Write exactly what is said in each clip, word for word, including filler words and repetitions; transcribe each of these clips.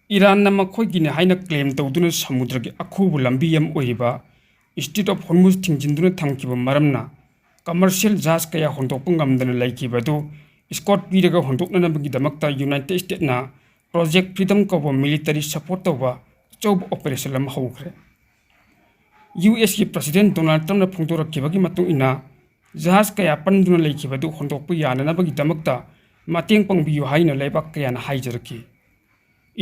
ꯏꯔꯥꯟꯅ ꯃꯈꯣꯏꯒꯤꯅꯤ ꯍꯥꯏꯅ claim ꯇꯧꯗꯨꯅ ꯁꯃꯨꯗ꯭ꯔꯒꯤ ꯑꯈꯨꯕ ꯂꯝꯕꯤ ꯑꯃ ꯑꯣꯏꯔꯤꯕ Strait of Hormuz ꯊꯤꯡꯖꯤꯟꯗꯨꯅ ꯊꯝꯈꯤꯕ ꯃꯔꯝꯅ commercial ꯖꯍꯥꯖ ꯀꯌꯥ ꯍꯣꯟꯗꯣꯛꯄ ꯉꯝꯗꯅ ꯂꯩꯈꯤꯕ ꯑꯗꯨ escort ꯄꯤꯔꯒ ꯍꯣꯟꯗꯣꯛꯅꯅꯕꯒꯤꯗꯃꯛꯇ United Statesꯅ Project Freedom ꯀꯧꯕ military support ꯇꯧꯕ ꯑꯆꯧꯕ operation ꯑꯃ ꯍꯧꯈ꯭ꯔꯦ꯫ USꯀꯤ President Donald Trumpꯅ ꯐꯣꯡꯗꯣꯔꯛꯈꯤꯕꯒꯤ ꯃꯇꯨꯡ ꯏꯟꯅ, ꯖꯍꯥꯖ ꯀꯌꯥ ꯄꯟꯗꯨꯅ ꯂꯩꯈꯤꯕ ꯑꯗꯨ ꯍꯣꯟꯗꯣꯛꯄ ꯌꯥꯅꯅꯕꯒꯤꯗꯃꯛꯇ ꯃꯇꯦꯡ ꯄꯥꯡꯕꯤꯌꯨ ꯍꯥꯏꯅ ꯂꯩꯕꯥꯛ ꯀꯌꯥꯅ ꯍꯥꯏꯖꯔꯛꯈꯤ꯫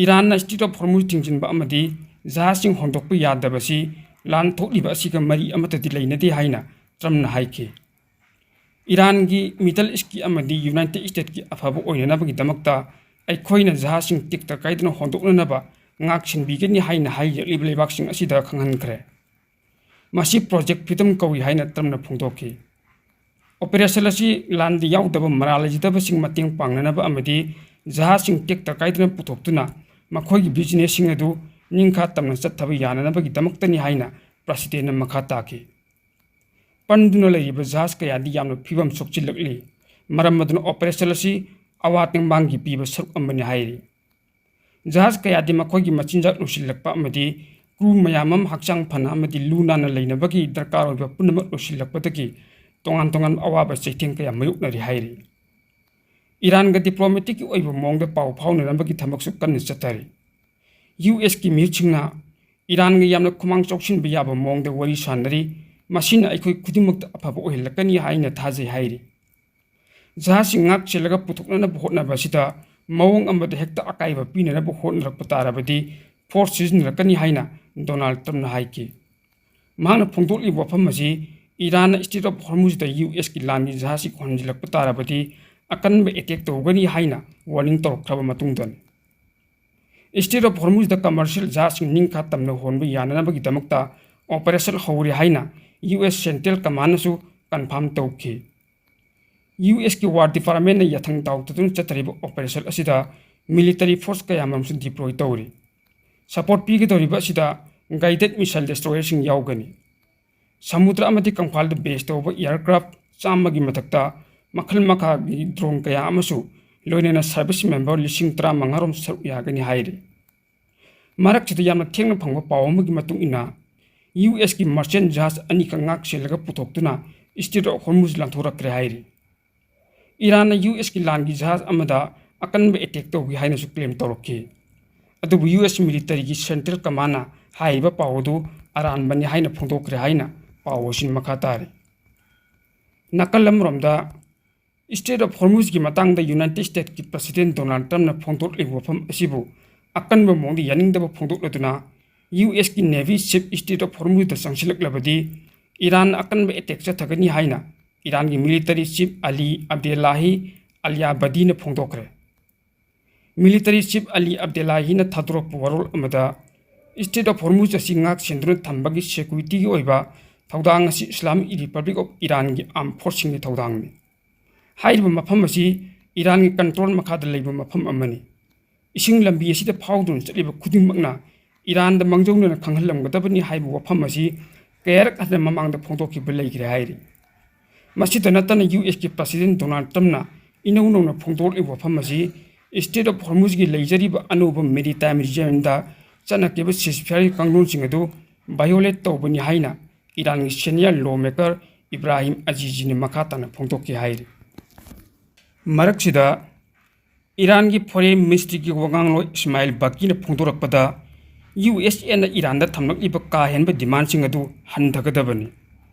ꯏꯔꯥꯟꯅ Strait of Hormuz ꯊꯤꯡꯖꯤꯟꯕ ꯑꯃꯗꯤ ꯖꯍꯥꯖꯁꯤꯡ ꯍꯣꯟꯗꯣꯛꯄ ꯌꯥꯗꯕꯁꯤ ꯂꯥꯟ ꯊꯣꯛꯂꯤꯕ ꯑꯁꯤꯒ ꯃꯔꯤ ꯑꯃꯠꯇꯗꯤ ꯂꯩꯅꯗꯦ ꯍꯥꯏꯅ ꯇ꯭ꯔꯝꯞꯅ ꯍꯥꯏꯈꯤ꯫ ꯏꯔꯥꯟꯒꯤ Middle Eastꯀꯤ ꯑꯃꯗꯤ United Statesꯀꯤ ꯑꯐꯕ ꯑꯣꯏꯅꯅꯕꯒꯤꯗꯃꯛꯇ ꯑꯩꯈꯣꯏꯅ ꯖꯍꯥꯖꯁꯤꯡ ꯇꯦꯛꯇ ꯀꯥꯏꯗꯅ ꯍꯣꯟꯗꯣꯛꯅꯅꯕ ꯉꯥꯛ ꯁꯦꯟꯕꯤꯒꯅꯤ ꯍꯥꯏꯅ ꯍꯥꯏꯔꯛꯂꯤꯕ ꯂꯩꯕꯥꯛꯁꯤꯡ ꯑꯁꯤꯗ ꯈꯪꯍꯟꯈ꯭ꯔꯦ꯫ ꯃꯁꯤ Project Freedom ꯀꯧꯏ ꯍꯥꯏꯅ ꯇ꯭ꯔꯝꯞꯅ ꯐꯣꯡꯗꯣꯛꯈꯤ꯫ Operation ꯑꯁꯤ ꯂꯥꯟꯗ ꯌꯥꯎꯗꯕ ꯃꯔꯥꯜ ꯂꯩꯖꯗꯕꯁꯤꯡ ꯃꯇꯦꯡ ꯄꯥꯡꯅꯅꯕ ꯑꯃꯗꯤ ꯖꯍꯥꯖꯁꯤꯡ ꯇꯦꯛꯇ ꯀꯥꯏꯗꯅ ꯄꯨꯊꯣꯛꯇꯨꯅ ꯃꯈꯣꯏꯒꯤ businessꯁꯤꯡ ꯑꯗꯨ ꯅꯤꯡꯈꯥ ꯇꯝꯅ ꯆꯠꯊꯕ ꯌꯥꯅꯅꯕꯒꯤꯗꯃꯛꯇꯅꯤ ꯍꯥꯏꯅ Presidentꯅ ꯃꯈꯥ ꯇꯥꯈꯤ꯫ ꯄꯟꯗꯨꯅ ꯂꯩꯔꯤꯕ ꯖꯍꯥꯖ ꯀꯌꯥꯗꯤ ꯌꯥꯝꯅ ꯐꯤꯕꯝ ꯁꯣꯛꯆꯤꯜꯂꯛꯂꯤ, ꯃꯔꯝ ꯑꯗꯨꯅ operation ꯑꯁꯤ ꯑꯋꯥ ꯇꯦꯡꯕꯥꯡꯒꯤ ꯄꯤꯕ ꯁꯔꯨꯛ ꯑꯃꯅꯤ ꯍꯥꯏꯔꯤ꯫ ꯖꯍꯥꯖ ꯀꯌꯥꯗꯤ ꯃꯈꯣꯏꯒꯤ ꯃꯆꯤꯟꯖꯥꯛ ꯂꯣꯏꯁꯤꯜꯂꯛꯄ ꯑꯃꯗꯤ crew ꯃꯌꯥꯝ ꯑꯃ ꯍꯛꯆꯥꯡ ꯐꯅ ꯑꯃꯗꯤ ꯂꯨ ꯅꯥꯟꯅ ꯂꯩꯅꯕꯒꯤ ꯗꯔꯀꯥꯔ ꯑꯣꯏꯕ ꯄꯨꯝꯅꯃꯛ ꯂꯣꯏꯁꯤꯜꯂꯛꯄꯗꯒꯤ ꯇꯣꯉꯥꯟ ꯇꯣꯉꯥꯟꯕ ꯑꯋꯥꯕ ꯆꯩꯊꯦꯡ ꯀꯌꯥ ꯃꯥꯌꯣꯛꯅꯔꯤ ꯍꯥꯏꯔꯤ꯫ ꯏꯔꯥꯟꯒ diplomaticꯀꯤ ꯑꯣꯏꯕ ꯃꯑꯣꯡꯗ ꯄꯥꯎ ꯐꯥꯎꯅꯅꯕꯒꯤ ꯊꯕꯛꯁꯨ ꯀꯟꯅ ꯆꯠꯊꯔꯤ꯫ USꯀꯤ ꯃꯤꯍꯨꯠꯁꯤꯡꯅ ꯏꯔꯥꯟꯒ ꯌꯥꯝꯅ ꯈꯨꯃꯥꯡ ꯆꯥꯎꯁꯤꯟꯕ ꯌꯥꯕ ꯃꯑꯣꯡꯗ ꯋꯥꯔꯤ ꯁꯥꯟꯅꯔꯤ, ꯃꯁꯤꯅ ꯑꯩꯈꯣꯏ ꯈꯨꯗꯤꯡꯃꯛꯇ ꯑꯐꯕ ꯑꯣꯏꯍꯜꯂꯛꯀꯅꯤ ꯍꯥꯏꯅ ꯊꯥꯖꯩ ꯍꯥꯏꯔꯤ꯫ ꯖꯍꯥꯖꯁꯤꯡ ꯉꯥꯛ ꯁꯦꯜꯂꯒ ꯄꯨꯊꯣꯛꯅꯅꯕ ꯍꯣꯠꯅꯕ ꯑꯁꯤꯗ ꯃꯑꯣꯡ ꯑꯃꯗ ꯍꯦꯛꯇ ꯑꯀꯥꯏꯕ ꯄꯤꯅꯅꯕ ꯍꯣꯠꯅꯔꯛꯄ ꯇꯥꯔꯕꯗꯤ force ꯁꯤꯖꯤꯟꯅꯔꯛꯀꯅꯤ ꯍꯥꯏꯅ Donald Trumpꯅ ꯍꯥꯏꯈꯤ꯫ ꯃꯍꯥꯛꯅ ꯐꯣꯡꯗꯣꯛꯂꯤꯕ ꯋꯥꯐꯝ ꯑꯁꯤ ꯏꯔꯥꯟꯅ Strait of Hormuzꯗ USꯀꯤ ꯂꯥꯟꯒꯤ ꯖꯍꯥꯖꯁꯤꯡ ꯍꯣꯟꯖꯤꯜꯂꯛꯄ ꯇꯥꯔꯕꯗꯤ ꯑꯀꯟꯕ attack ꯇꯧꯒꯅꯤ ꯍꯥꯏꯅ warning ꯇꯧꯔꯛꯈ꯭ꯔꯕ ꯃꯇꯨꯡꯗꯅꯤ꯫ Strait of Hormuzꯗ commercial ꯖꯍꯥꯖꯁꯤꯡ ꯅꯤꯡꯈꯥ ꯇꯝꯅ ꯍꯣꯟꯕ ꯌꯥꯅꯅꯕꯒꯤꯗꯃꯛꯇ operation ꯍꯧꯔꯦ ꯍꯥꯏꯅ US Central Commandꯅꯁꯨ confirm ꯇꯧꯈꯤ꯫ USꯀꯤ War Departmentꯅ ꯌꯥꯊꯪ ꯇꯥꯎꯊꯗꯨꯅ ꯆꯠꯊꯔꯤꯕ operation ꯑꯁꯤꯗ military force ꯀꯌꯥꯃꯔꯨꯝꯁꯨ deploy ꯇꯧꯔꯤ꯫ Support ꯄꯤꯒꯗꯧꯔꯤꯕ ꯑꯁꯤꯗ guided missile destroyerꯁꯤꯡ ꯌꯥꯎꯒꯅꯤ꯫ ꯁꯃꯨꯗ꯭ꯔ ꯑꯃꯗꯤ ꯀꯪꯐꯥꯜꯗ base ꯇꯧꯕ aircraft ꯆꯥꯝꯃꯒꯤ ꯃꯊꯛꯇ ꯃꯈꯜ ꯃꯈꯥꯒꯤ drone ꯀꯌꯥ ꯑꯃꯁꯨ ꯂꯣꯏꯅꯅ service member ꯂꯤꯁꯤꯡ ꯇꯔꯥꯃꯉꯥ ꯔꯣꯝ ꯁꯔꯨꯛ ꯌꯥꯒꯅꯤ ꯍꯥꯏꯔꯤ꯫ ꯃꯔꯛꯁꯤꯗ ꯌꯥꯝꯅ ꯊꯦꯡꯅ ꯐꯪꯕ ꯄꯥꯎ ꯑꯃꯒꯤ ꯃꯇꯨꯡ ꯏꯟꯅ, ꯌꯨ ꯑꯦꯁꯀꯤ merchant ꯖꯍꯥꯖ ꯑꯅꯤꯈꯛ ꯉꯥꯛ ꯁꯦꯜꯂꯒ ꯄꯨꯊꯣꯛꯇꯨꯅ Strait of Hormuz ꯂꯥꯟꯊꯣꯔꯛꯈ꯭ꯔꯦ ꯍꯥꯏꯔꯤ꯫ ꯏꯔꯥꯟꯅ ꯌꯨ ꯑꯦꯁꯀꯤ ꯂꯥꯟꯒꯤ ꯖꯍꯥꯖ ꯑꯃꯗ ꯑꯀꯟꯕ attack ꯇꯧꯈꯤ ꯍꯥꯏꯅꯁꯨ claim ꯇꯧꯔꯛꯈꯤ꯫ ꯑꯗꯨꯕꯨ ꯌꯨ ꯑꯦꯁ militaryꯒꯤ central commandꯅ ꯍꯥꯏꯔꯤꯕ ꯄꯥꯎ ꯑꯗꯨ ꯑꯔꯥꯟꯕꯅꯤ ꯍꯥꯏꯅ ꯐꯣꯡꯗꯣꯛꯈ꯭ꯔꯦ ꯍꯥꯏꯅ ꯄꯥꯎ ꯑꯁꯤꯅ ꯃꯈꯥ ꯇꯥꯔꯤ꯫ ꯅꯥꯀꯜ ꯑꯃꯔꯣꯝꯗ, Strait of Hormuzꯒꯤ ꯃꯇꯥꯡꯗ United Statesꯀꯤ President Donald Trumpꯅ ꯐꯣꯡꯗꯣꯛꯂꯤꯕ ꯋꯥꯐꯝ ꯑꯁꯤꯕꯨ ꯑꯀꯟꯕ ꯃꯑꯣꯡꯗ ꯌꯥꯅꯤꯡꯗꯕ ꯐꯣꯡꯗꯣꯛꯂꯗꯨꯅ, ꯌꯨ ꯑꯦꯁꯀꯤ Navy ship Strait of Hormuzꯗ ꯆꯪꯁꯤꯜꯂꯛꯂꯕꯗꯤ ꯏꯔꯥꯟ ꯑꯀꯟꯕ attack ꯆꯠꯊꯒꯅꯤ ꯍꯥꯏꯅ ꯏꯔꯥꯟꯒꯤ military chief Ali Abdullahi Al Abadiꯅ ꯐꯣꯡꯗꯣꯛꯈ꯭ꯔꯦ꯫ Military chief Ali Abdullahiꯅ ꯊꯥꯗꯣꯔꯛꯄ ꯋꯥꯔꯣꯜ ꯑꯃꯗ, Strait of Hormuz ꯑꯁꯤ ꯉꯥꯛ ꯁꯦꯟꯗꯨꯅ ꯊꯝꯕꯒꯤ securityꯒꯤ ꯑꯣꯏꯕ ꯊꯧꯗꯥꯡ ꯑꯁꯤ Islamic Republic of Iranꯒꯤ armed forceꯁꯤꯡꯒꯤ ꯊꯧꯗꯥꯡꯅꯤ꯫ ꯍꯥꯏꯔꯤꯕ ꯃꯐꯝ ꯑꯁꯤ ꯏꯔꯥꯟꯒꯤ control ꯃꯈꯥꯗ ꯂꯩꯕ ꯃꯐꯝ ꯑꯃꯅꯤ꯫ ꯏꯁꯤꯡ ꯂꯝꯕꯤ ꯑꯁꯤꯗ ꯐꯥꯎꯗꯨꯅ ꯆꯠꯂꯤꯕ ꯈꯨꯗꯤꯡꯃꯛꯅ ꯏꯔꯥꯟꯗ ꯃꯥꯡꯖꯧꯅꯅ ꯈꯪꯍꯜꯂꯝꯒꯗꯕꯅꯤ ꯍꯥꯏꯕ ꯋꯥꯐꯝ ꯑꯁꯤ ꯀꯌꯥꯔꯛ ꯍꯟꯅ ꯃꯃꯥꯡꯗ ꯐꯣꯡꯗꯣꯛꯈꯤꯕ ꯂꯩꯈ꯭ꯔꯦ ꯍꯥꯏꯔꯤ꯫ ꯃꯁꯤꯗ ꯅꯠꯇꯅ, ꯌꯨ ꯑꯦꯁꯀꯤ President Donald Trumpꯅ ꯏꯅꯧ ꯅꯧꯅ ꯐꯣꯡꯗꯣꯛꯂꯤꯕ ꯋꯥꯐꯝ ꯑꯁꯤ Strait of Hormuzꯒꯤ ꯂꯩꯖꯔꯤꯕ ꯑꯅꯧꯕ maritime regimeꯗ ꯆꯠꯅꯈꯤꯕ ceasefire ꯀꯥꯡꯂꯣꯟꯁꯤꯡ ꯑꯗꯨ violate ꯇꯧꯕꯅꯤ ꯍꯥꯏꯅ ꯏꯔꯥꯟꯒꯤ senior lawmaker ꯏꯕ꯭ꯔꯥꯍꯤꯝ ꯑꯖꯤꯖꯤꯅ ꯃꯈꯥ ꯇꯥꯅ ꯐꯣꯡꯗꯣꯛꯈꯤ ꯍꯥꯏꯔꯤ꯫ ꯃꯔꯛꯁꯤꯗ, ꯏꯔꯥꯟꯒꯤ Foreign Ministryꯒꯤ ꯋꯥꯉꯥꯡꯂꯣꯏ ꯏꯁꯃꯥꯏꯜ ꯕꯀꯤꯅ ꯐꯣꯡꯗꯣꯔꯛꯄꯗ, ꯌꯨ ꯑꯦꯁ ꯑꯦꯅ ꯏꯔꯥꯟꯗ ꯊꯝꯂꯛꯂꯤꯕ ꯀꯥ ꯍꯦꯟꯕ demandꯁꯤꯡ ꯑꯗꯨ ꯍꯟꯊꯒꯗꯕꯅꯤ꯫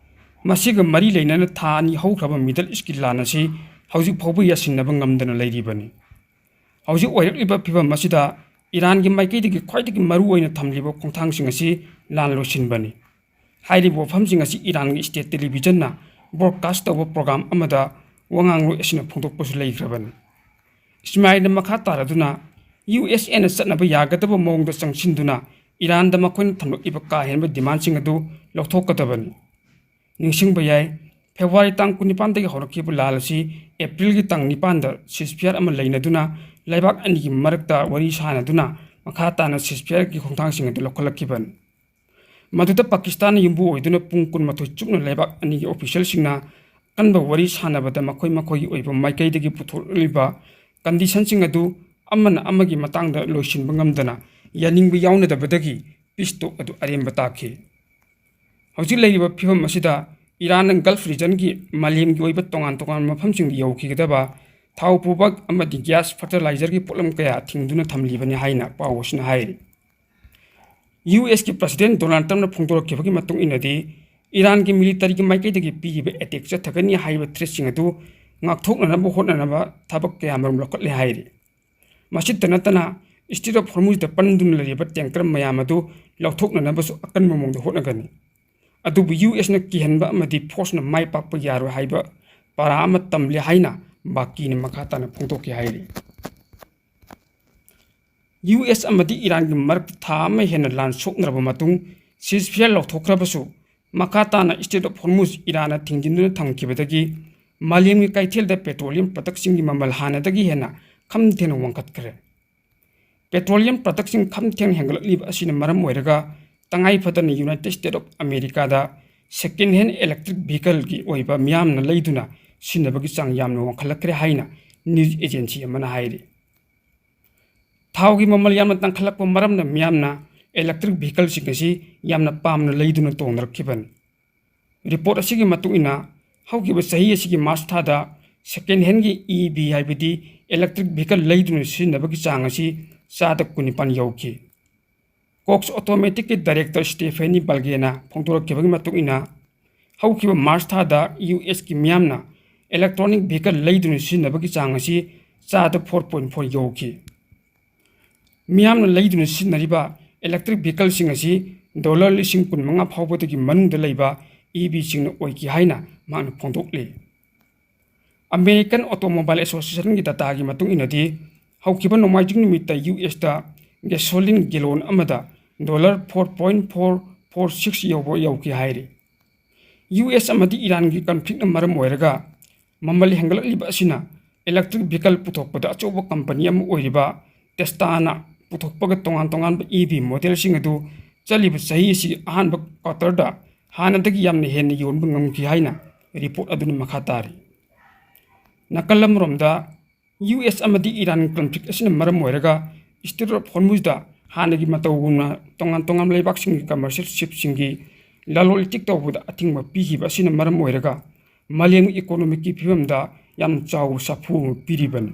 ꯃꯁꯤꯒ ꯃꯔꯤ ꯂꯩꯅꯅ ꯊꯥ ꯑꯅꯤ ꯍꯧꯈ꯭ꯔꯕ Middle Eastꯀꯤ ꯂꯥꯟ ꯑꯁꯤ ꯍꯧꯖꯤꯛ ꯐꯥꯎꯕ ꯌꯥꯁꯤꯟꯅꯕ ꯉꯝꯗꯅ ꯂꯩꯔꯤꯕꯅꯤ꯫ ꯍꯧꯖꯤꯛ ꯑꯣꯏꯔꯛꯂꯤꯕ ꯐꯤꯚꯝ ꯑꯁꯤꯗ ꯏꯔꯥꯟꯒꯤ ꯃꯥꯏꯀꯩꯗꯒꯤ ꯈ꯭ꯋꯥꯏꯗꯒꯤ ꯃꯔꯨ ꯑꯣꯏꯅ ꯊꯝꯂꯤꯕ ꯈꯣꯡꯊꯥꯡꯁꯤꯡ ꯑꯁꯤ ꯂꯥꯟ ꯂꯣꯏꯁꯤꯟꯕꯅꯤ꯫ ꯍꯥꯏꯔꯤꯕ ꯋꯥꯐꯝꯁꯤꯡ ꯑꯁꯤ ꯏꯔꯥꯟꯒꯤ state televisionꯅ broadcast ꯇꯧꯕ program ꯑꯃꯗ ꯋꯥꯉꯥꯡꯂꯣꯏ ꯑꯁꯤꯅ ꯐꯣꯡꯗꯣꯛꯄꯁꯨ ꯂꯩꯈ꯭ꯔꯕꯅꯤ꯫ ꯏꯁꯃꯥꯏꯜꯅ ꯃꯈꯥ ꯇꯥꯔꯗꯨꯅ, ꯌꯨ ꯑꯦꯁ ꯑꯦꯅ ꯆꯠꯅꯕ ꯌꯥꯒꯗꯕ ꯃꯑꯣꯡꯗ ꯆꯪꯁꯤꯟꯗꯨꯅ ꯏꯔꯥꯟꯗ ꯃꯈꯣꯏꯅ ꯊꯝꯂꯛꯂꯤꯕ ꯀꯥ ꯍꯦꯟꯕ demandꯁꯤꯡ ꯑꯗꯨ ꯂꯧꯊꯣꯛꯀꯗꯕꯅꯤ꯫ ꯅꯤꯡꯁꯤꯡꯕ ꯌꯥꯏ, February ꯇꯥꯡ ꯀꯨꯟꯅꯤꯄꯥꯟꯗꯒꯤ ꯍꯧꯔꯛꯈꯤꯕ ꯂꯥꯟ ꯑꯁꯤ Aprilꯒꯤ ꯇꯥꯡ ꯅꯤꯄꯥꯟꯗ ceasefire ꯑꯃ ꯂꯩꯅꯗꯨꯅ ꯂꯩꯕꯥꯛ ꯑꯅꯤꯒꯤ ꯃꯔꯛꯇ ꯋꯥꯔꯤ ꯁꯥꯅꯗꯨꯅ ꯃꯈꯥ ꯇꯥꯅ ceasefireꯒꯤ ꯈꯣꯡꯊꯥꯡꯁꯤꯡ ꯑꯗꯨ ꯂꯧꯈꯠꯂꯛꯈꯤꯕꯅꯤ꯫ ꯃꯗꯨꯗ ꯄꯥꯀꯤꯁꯇꯥꯟꯅ ꯌꯨꯝꯕꯨ ꯑꯣꯏꯗꯨꯅ ꯄꯨꯡ ꯀꯨꯟꯃꯥꯊꯣꯏ ꯆꯨꯞꯅ ꯂꯩꯕꯥꯛ ꯑꯅꯤꯒꯤ officialꯁꯤꯡꯅ ꯑꯀꯟꯕ ꯋꯥꯔꯤ ꯁꯥꯟꯅꯕꯗ ꯃꯈꯣꯏ ꯃꯈꯣꯏꯒꯤ ꯑꯣꯏꯕ ꯃꯥꯏꯀꯩꯗꯒꯤ ꯄꯨꯊꯣꯛꯂꯤꯕ conditionꯁꯤꯡ ꯑꯗꯨ ꯑꯃꯅ ꯑꯃꯒꯤ ꯃꯇꯥꯡꯗ ꯂꯣꯏꯁꯤꯟꯕ ꯉꯝꯗꯅ ꯌꯥꯅꯤꯡꯕ ꯌꯥꯎꯅꯗꯕꯗꯒꯤ peace talk ꯑꯗꯨ ꯑꯔꯦꯝꯕ ꯇꯥꯈꯤ꯫ ꯍꯧꯖꯤꯛ ꯂꯩꯔꯤꯕ ꯐꯤꯕꯝ ꯑꯁꯤꯗ ꯏꯔꯥꯟꯅ Gulf regionꯒꯤ ꯃꯥꯂꯦꯝꯒꯤ ꯑꯣꯏꯕ ꯇꯣꯉꯥꯟ ꯇꯣꯉꯥꯟꯕ ꯃꯐꯝꯁꯤꯡꯗ ꯌꯧꯈꯤꯒꯗꯕ ꯊꯥꯎ ꯄꯨꯕ ꯑꯃꯗꯤ gas, fertilizerꯒꯤ ꯄꯣꯠꯂꯝ ꯀꯌꯥ ꯊꯤꯡꯗꯨꯅ ꯊꯝꯂꯤꯕꯅꯤ ꯍꯥꯏꯅ ꯄꯥꯎ ꯑꯁꯤꯅ ꯍꯥꯏꯔꯤ꯫ USꯀꯤ President Donald Trumpꯅ ꯐꯣꯡꯗꯣꯔꯛꯈꯤꯕꯒꯤ ꯃꯇꯨꯡ ꯏꯟꯅꯗꯤ, ꯏꯔꯥꯟꯒꯤ militaryꯒꯤ ꯃꯥꯏꯀꯩꯗꯒꯤ ꯄꯤꯔꯤꯕ attack ꯆꯠꯊꯒꯅꯤ ꯍꯥꯏꯕ threatꯁꯤꯡ ꯑꯗꯨ ꯉꯥꯛꯊꯣꯛꯅꯅꯕ ꯍꯣꯠꯅꯅꯕ ꯊꯕꯛ ꯀꯌꯥ ꯃꯔꯨꯝ ꯂꯧꯈꯠꯂꯦ ꯍꯥꯏꯔꯤ꯫ ꯃꯁꯤꯇ ꯅꯠꯇꯅ, Strait of Hormuzꯗ ꯄꯟꯗꯨꯅ ꯂꯩꯔꯤꯕ tanker ꯃꯌꯥꯝ ꯑꯗꯨ ꯂꯧꯊꯣꯛꯅꯅꯕꯁꯨ ꯑꯀꯟꯕ ꯃꯑꯣꯡꯗ ꯍꯣꯠꯅꯒꯅꯤ꯫ ꯑꯗꯨꯕꯨ USꯅ ꯀꯤꯍꯟꯕ ꯑꯃꯗꯤ forceꯅ ꯃꯥꯏ ꯄꯥꯛꯄ ꯌꯥꯔꯣꯏ ꯍꯥꯏꯕ ꯄꯥꯔꯥ ꯑꯃ ꯇꯝꯂꯦ ꯍꯥꯏꯅ ꯕꯥꯀꯤꯅ ꯃꯈꯥ ꯇꯥꯅ ꯐꯣꯡꯗꯣꯛꯈꯤ ꯍꯥꯏꯔꯤ꯫ US ꯑꯃꯗꯤ ꯏꯔꯥꯟꯒꯤ ꯃꯔꯛꯇ ꯊꯥ ꯑꯃ ꯍꯦꯟꯅ ꯂꯥꯟ ꯁꯣꯛꯅꯔꯕ ꯃꯇꯨꯡ ceasefire ꯂꯧꯊꯣꯛꯈ꯭ꯔꯕꯁꯨ, ꯃꯈꯥ ꯇꯥꯅ Strait of Hormuz ꯏꯔꯥꯟꯅ ꯊꯤꯡꯖꯤꯟꯗꯨꯅ ꯊꯝꯈꯤꯕꯗꯒꯤ ꯃꯥꯂꯦꯝꯒꯤ ꯀꯩꯊꯦꯜꯗ petroleum productꯁꯤꯡꯒꯤ ꯃꯃꯜ ꯍꯥꯟꯅꯗꯒꯤ ꯍꯦꯟꯅ ꯈꯝ ꯊꯦꯡꯅ ꯋꯥꯡꯈꯠꯈ꯭ꯔꯦ꯫ Petroleum productꯁꯤꯡ ꯈꯝ ꯊꯦꯡꯅ ꯍꯦꯟꯒꯠꯂꯛꯂꯤꯕ ꯑꯁꯤꯅ ꯃꯔꯝ ꯑꯣꯏꯔꯒ, ꯇꯉꯥꯏ ꯐꯗꯅ United States of Americaꯗ second hand electric vehicleꯒꯤ ꯑꯣꯏꯕ ꯃꯤꯌꯥꯝꯅ ꯂꯩꯗꯨꯅ ꯁꯤꯖꯤꯟꯅꯕꯒꯤ ꯆꯥꯡ ꯌꯥꯝꯅ ꯋꯥꯡꯈꯠꯂꯛꯈ꯭ꯔꯦ ꯍꯥꯏꯅ news agency ꯑꯃꯅ ꯍꯥꯏꯔꯤ꯫ ꯊꯥꯎꯒꯤ ꯃꯃꯜ ꯌꯥꯝꯅ ꯇꯥꯡꯈꯠꯂꯛꯄ ꯃꯔꯝꯅ ꯃꯤꯌꯥꯝꯅ electric vehicleꯁꯤꯡ ꯑꯁꯤ ꯌꯥꯝꯅ ꯄꯥꯝꯅ ꯂꯩꯗꯨꯅ ꯇꯣꯡꯅꯔꯛꯈꯤꯕꯅꯤ꯫ Report ꯑꯁꯤꯒꯤ ꯃꯇꯨꯡ ꯏꯟꯅ, ꯍꯧꯈꯤꯕ ꯆꯍꯤ ꯑꯁꯤꯒꯤ March ꯊꯥꯗ second handꯒꯤ EV, ꯍꯥꯏꯕꯗꯤ electric vehicle ꯂꯩꯗꯨꯅ ꯁꯤꯖꯤꯟꯅꯕꯒꯤ ꯆꯥꯡ ꯑꯁꯤ ꯆꯥꯗ ꯀꯨꯟꯅꯤꯄꯥꯟ ꯌꯧꯈꯤ꯫ Cox Automotiveꯀꯤ director Stephanie Balgeꯅ ꯐꯣꯡꯗꯣꯔꯛꯈꯤꯕꯒꯤ ꯃꯇꯨꯡ ꯏꯟꯅ, ꯍꯧꯈꯤꯕ March ꯊꯥꯗ USꯀꯤ ꯃꯤꯌꯥꯝꯅ electronic vehicle ꯂꯩꯗꯨꯅ ꯁꯤꯖꯤꯟꯅꯕꯒꯤ ꯆꯥꯡ ꯑꯁꯤ ꯆꯥꯗ four point four ꯌꯧꯈꯤ꯫ ꯃꯤꯌꯥꯝꯅ ꯂꯩꯗꯨꯅ ꯁꯤꯖꯤꯟꯅꯔꯤꯕ electric vehicleꯁꯤꯡ ꯑꯁꯤ dollar ꯂꯤꯁꯤꯡ ꯀꯨꯟꯃꯉꯥ ꯐꯥꯎꯕꯗꯒꯤ ꯃꯅꯨꯡꯗ ꯂꯩꯕ EVꯁꯤꯡꯅ ꯑꯣꯏꯈꯤ ꯍꯥꯏꯅ ꯃꯍꯥꯛꯅ ꯐꯣꯡꯗꯣꯛꯂꯤ꯫ American Automobile Associationꯒꯤ dataꯒꯤ ꯃꯇꯨꯡ ꯏꯟꯅꯗꯤ, ꯍꯧꯈꯤꯕ ꯅꯣꯡꯃꯥꯏꯖꯤꯡ ꯅꯨꯃꯤꯠꯇ USꯇ gasoline gallon ꯑꯃꯗ dollar four point four four six ꯌꯧꯕ ꯌꯧꯈꯤ ꯍꯥꯏꯔꯤ꯫ US ꯑꯃꯗꯤ ꯏꯔꯥꯟꯒꯤ conflictꯅ ꯃꯔꯝ ꯑꯣꯏꯔꯒ ꯃꯃꯜ ꯍꯦꯟꯒꯠꯂꯛꯂꯤꯕ ꯑꯁꯤꯅ electric vehicle ꯄꯨꯊꯣꯛꯄꯗ ꯑꯆꯧꯕ company ꯑꯃ ꯑꯣꯏꯔꯤꯕ Teslaꯅ ꯄꯨꯊꯣꯛꯄꯒ ꯇꯣꯉꯥꯟ ꯇꯣꯉꯥꯟꯕ EV modelꯁꯤꯡ ꯑꯗꯨ ꯆꯠꯂꯤꯕ ꯆꯍꯤ ꯑꯁꯤꯒꯤ ꯑꯍꯥꯟꯕ quarterꯗ ꯍꯥꯟꯅꯗꯒꯤ ꯌꯥꯝꯅ ꯍꯦꯟꯅ ꯌꯣꯟꯕ ꯉꯝꯈꯤ ꯍꯥꯏꯅ report ꯑꯗꯨꯅ ꯃꯈꯥ ꯇꯥꯔꯤ꯫ ꯅꯥꯀꯜ ꯑꯃꯔꯣꯝꯗ, US ꯑꯃꯗꯤ ꯏꯔꯥꯟ conflict ꯑꯁꯤꯅ ꯃꯔꯝ ꯑꯣꯏꯔꯒ Strait of Hormuzꯗ ꯍꯥꯟꯅꯒꯤ ꯃꯇꯧꯒꯨꯝꯅ ꯇꯣꯉꯥꯟ ꯇꯣꯉꯥꯟꯕ ꯂꯩꯕꯥꯛꯁꯤꯡꯒꯤ ꯀꯃꯔꯁꯤꯌꯦꯜ ꯁꯤꯞꯁꯤꯡꯒꯤ ꯂꯂꯣꯟ ꯏꯇꯤꯛ ꯇꯧꯕꯗ ꯑꯊꯤꯡꯕ ꯄꯤꯈꯤꯕ ꯑꯁꯤꯅ ꯃꯔꯝ ꯑꯣꯏꯔꯒ ꯃꯥꯂꯦꯝꯒꯤ ꯏꯀꯣꯅꯣꯃꯤꯛꯀꯤ ꯐꯤꯕꯝꯗ ꯌꯥꯝꯅ ꯆꯥꯎꯕ ꯁꯥꯐꯨ ꯑꯃ ꯄꯤꯔꯤꯕꯅꯤ꯫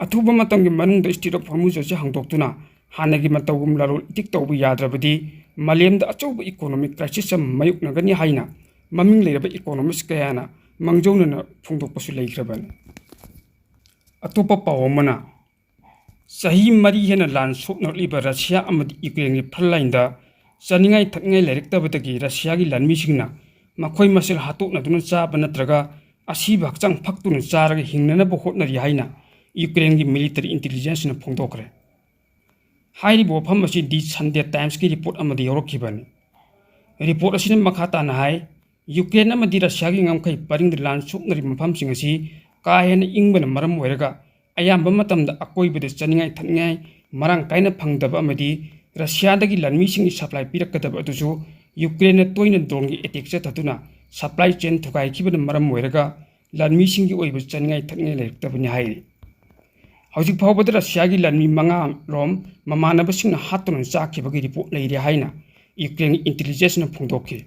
ꯑꯊꯨꯕ ꯃꯇꯝꯒꯤ ꯃꯅꯨꯡꯗ ꯁ꯭ꯇ꯭ꯔꯦꯠ ꯑꯣꯐ ꯍꯣꯔꯃꯨꯖ ꯑꯁꯤ ꯍꯥꯡꯗꯣꯛꯇꯨꯅ ꯍꯥꯟꯅꯒꯤ ꯃꯇꯧꯒꯨꯝ ꯂꯂꯣꯟ ꯏꯇꯤꯛ ꯇꯧꯕ ꯌꯥꯗ꯭ꯔꯕꯗꯤ ꯃꯥꯂꯦꯝꯗ ꯑꯆꯧꯕ ꯏꯀꯣꯅꯣꯃꯤꯛ ꯀ꯭ꯔꯥꯏꯁꯤꯁ ꯑꯃ ꯃꯥꯌꯣꯛꯅꯒꯅꯤ ꯍꯥꯏꯅ ꯃꯃꯤꯡ ꯂꯩꯔꯕ ꯏꯀꯣꯅꯣꯃꯤꯁ ꯀꯌꯥꯅ ꯃꯥꯡꯖꯧꯅꯅ ꯐꯣꯡꯗꯣꯛꯄꯁꯨ ꯂꯩꯈ꯭ꯔꯕꯅꯤ꯫ ꯑꯇꯣꯞꯄ ꯄꯥꯎ ꯑꯃꯅ, ꯆꯍꯤ ꯃꯔꯤ ꯍꯦꯟꯅ ꯂꯥꯟ ꯁꯣꯛꯅꯔꯛꯂꯤꯕ ꯔꯁꯤꯌꯥ ꯑꯃꯗꯤ ꯌꯨꯀ꯭ꯔꯦꯟꯒꯤ ꯐ꯭ꯔꯟꯠ ꯂꯥꯏꯟꯗ ꯆꯥꯅꯤꯡꯉꯥꯏ ꯊꯛꯅꯤꯡꯉꯥꯏ ꯂꯩꯔꯛꯇꯕꯗꯒꯤ ꯔꯁꯤꯌꯥꯒꯤ ꯂꯥꯟꯃꯤꯁꯤꯡꯅ ꯃꯈꯣꯏ ꯃꯁꯦꯜ ꯍꯥꯠꯇꯣꯛꯅꯗꯨꯅ ꯆꯥꯕ ꯅꯠꯇ꯭ꯔꯒ ꯑꯁꯤꯕ ꯍꯛꯆꯥꯡ ꯐꯛꯇꯨꯅ ꯆꯥꯔꯒ ꯍꯤꯡꯅꯅꯕ ꯍꯣꯠꯅꯔꯤ ꯍꯥꯏꯅ ꯌꯨꯀ꯭ꯔꯦꯟꯒꯤ ꯃꯤꯂꯤꯇꯔꯤ ꯏꯟꯇꯦꯂꯤꯖꯦꯟꯁꯅ ꯐꯣꯡꯗꯣꯛꯈ꯭ꯔꯦ꯫ ꯍꯥꯏꯔꯤꯕ ꯋꯥꯐꯝ ꯑꯁꯤ ꯗꯤ ꯁꯟꯗꯦ ꯇꯥꯏꯝꯁꯀꯤ ꯔꯤꯄꯣꯔꯠ ꯑꯃꯗ ꯌꯥꯎꯔꯛꯈꯤꯕꯅꯤ꯫ ꯔꯤꯄꯣꯔꯠ ꯑꯁꯤꯅ ꯃꯈꯥ ꯇꯥꯅ ꯍꯥꯏ, ꯌꯨꯀ꯭ꯔꯦꯟ ꯑꯃꯗꯤ ꯔꯁꯤꯌꯥꯒꯤ ꯉꯝꯈꯩ ꯄꯔꯤꯡꯗ ꯂꯥꯟ ꯁꯣꯛꯅꯔꯤꯕ ꯃꯐꯝꯁꯤꯡ ꯑꯁꯤ ꯀꯥ ꯍꯦꯟꯅ ꯏꯪꯕꯅ ꯃꯔꯝ ꯑꯣꯏꯔꯒ ꯑꯌꯥꯝꯕ ꯃꯇꯝꯗ ꯑꯀꯣꯏꯕꯗ ꯆꯥꯅꯤꯡꯉꯥꯏ ꯊꯛꯅꯤꯡꯉꯥꯏ ꯃꯔꯥꯡ ꯀꯥꯏꯅ ꯐꯪꯗꯕ ꯑꯃꯗꯤ ꯔꯁꯤꯌꯥꯗꯒꯤ ꯂꯥꯟꯃꯤꯁꯤꯡꯒꯤ ꯁꯄ꯭ꯂꯥꯏ ꯄꯤꯔꯛꯀꯗꯕ ꯑꯗꯨꯁꯨ ꯌꯨꯀ꯭ꯔꯦꯟꯅ ꯇꯣꯏꯅ ꯗ꯭ꯔꯣꯟꯒꯤ ꯑꯦꯇꯦꯛ ꯆꯠꯊꯗꯨꯅ ꯁꯄ꯭ꯂꯥꯏ ꯆꯦꯟ ꯊꯨꯒꯥꯏꯈꯤꯕꯅ ꯃꯔꯝ ꯑꯣꯏꯔꯒ ꯂꯥꯟꯃꯤꯁꯤꯡꯒꯤ ꯑꯣꯏꯕ ꯆꯥꯅꯤꯡꯉꯥꯏ ꯊꯛꯅꯤꯡꯉꯥꯏ ꯂꯩꯔꯛꯇꯕꯅꯤ ꯍꯥꯏꯔꯤ꯫ ꯍꯧꯖꯤꯛ ꯐꯥꯎꯕꯗ ꯔꯁꯤꯌꯥꯒꯤ ꯂꯥꯟꯃꯤ ꯃꯉꯥ ꯔꯣꯝ ꯃꯃꯥꯟꯅꯕꯁꯤꯡꯅ ꯍꯥꯠꯇꯨꯅ ꯆꯥꯈꯤꯕꯒꯤ ꯔꯤꯄꯣꯔꯠ ꯂꯩꯔꯦ ꯍꯥꯏꯅ ꯌꯨꯀ꯭ꯔꯦꯟꯒꯤ ꯏꯟꯇꯦꯂꯤꯖꯦꯟꯁꯅ ꯐꯣꯡꯗꯣꯛꯈꯤ꯫